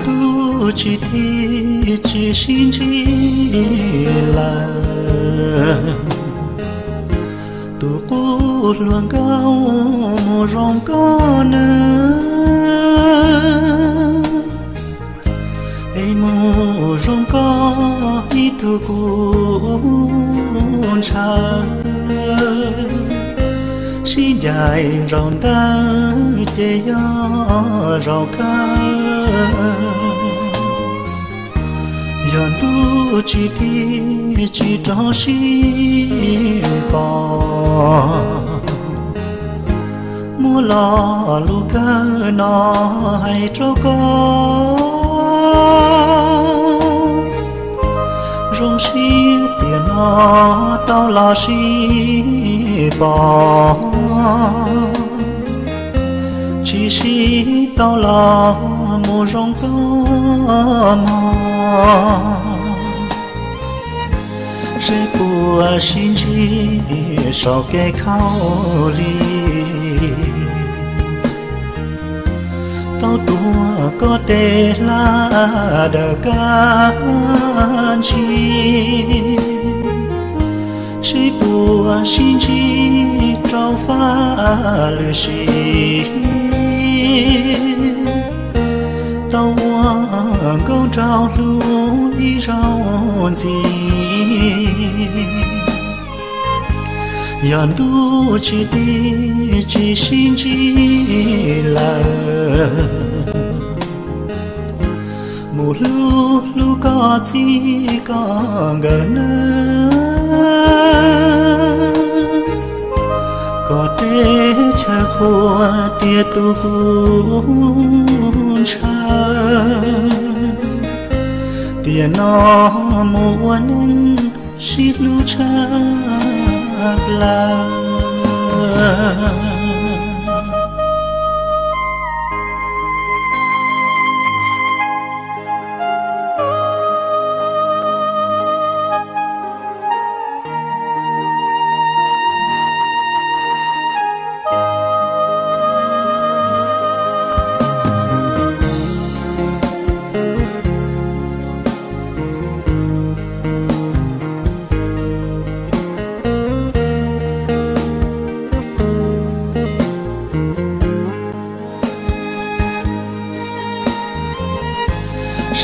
Ntuj tsis tig tsis sib ntsib lawm, tus qub hluas nkauj mus zoo nkauj nawb, es mus zoo nkauj ib tug kuv ntshaw, sib ncaim zaum ntawd ces yog zaum kawg. Yog ntuj tsis tig tsis rov sib pom, muab lo lus kawg no hais rau koj, zoo siab tiam no tau los sib pom, tsis sib tau los mus zoo nkauj mog, seb puas sib ntsib saum kev khaub lig, tau tuav koj tes hlab daws kab ntsig, seb puas sib ntsib rau fab lwm sim, tau ua nkauj nraug hlub ib zaug ntxiv. Yog ntuj tsis tig tsis sib ntsib lawm, mus hlub hlub koj txij koj nkawm nawb, kom teb chaws qhuas tias tus kuv ntshaw, tiam no mus ua neej sib hlub tshaj plaws.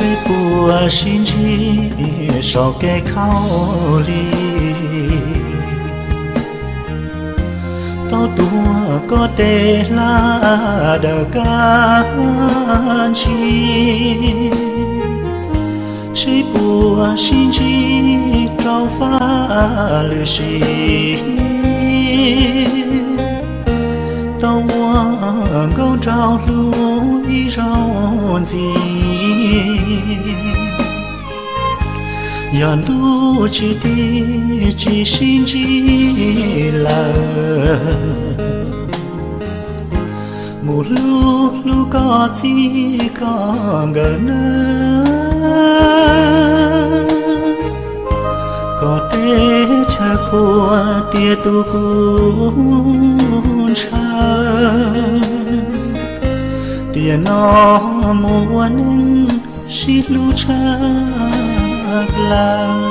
Seb puas sib ntsib saum kev khaub lig, tau tuav koj tes hlab daws kab ntsig, seb puas sib ntsib rau fab lwm sim, tau ua nkauj nraug hlub ib zaug ntxiv. Yog ntuj tsis tig tsis sib ntsib lawm, mus hlub hlub koj txij koj nkawm nawb, kom teb chaws qhuas tias tus kuv ntshaw, tiam no mus ua neej sib hlub tshaj plaws.